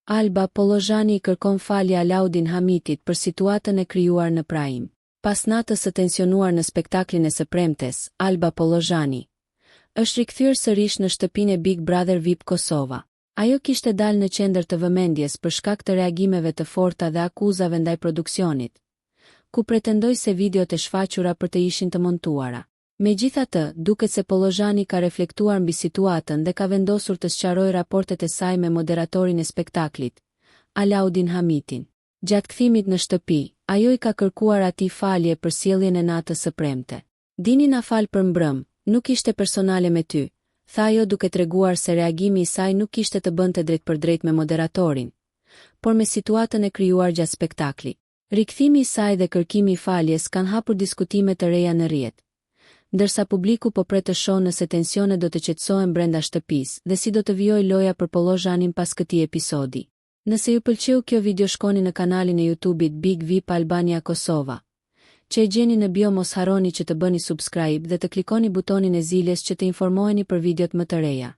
Alba Pollozhani i kërkon falje Alaudin Hamitit për situatën e krijuar në Prime. Pas natës së tensionuar në spektaklin e së premtes, Alba Pollozhani është rikthyer sërish në shtëpinë e Big Brother VIP Kosova. Ajo kishte dalë në qendër të vëmendjes për shkak të reagimeve të forta dhe akuzave ndaj produksionit, ku pretendoi se videot e shfaqura për të ishin të montuara. Megjithatë, duket se Pollozhani ka reflektuar mbi situatën dhe ka vendosur të sqarojë raportet e saj me moderatorin e spektaklit, Alaudin Hamitin. Gjatë kthimit në shtëpi, ajo i ka kërkuar atij falje për sjelljen e natës së premte. Dini na fal për mbrëmë, nuk ishte personale me ty, tha ajo duke treguar se reagimi i saj nuk kishte të bënte drejtpërdrejt me moderatorin, por me situatën e krijuar gjatë spektaklit. Rikthimi i saj dhe kërkimi i faljes kanë hapur diskutime të reja në rrjet, ndërsa publiku po pret të shohë nëse tensionet do të qetësohen brenda shtëpisë dhe si do të vijojë loja për Pollozhanin pas këtij episodi. Nëse ju pëlqeu kjo video shkoni në kanalin e YouTube-it Big VIP Albania Kosova, që e gjeni në bio mos harroni që të bëni subscribe dhe të klikoni butonin e ziles që të informoheni për videot më të reja.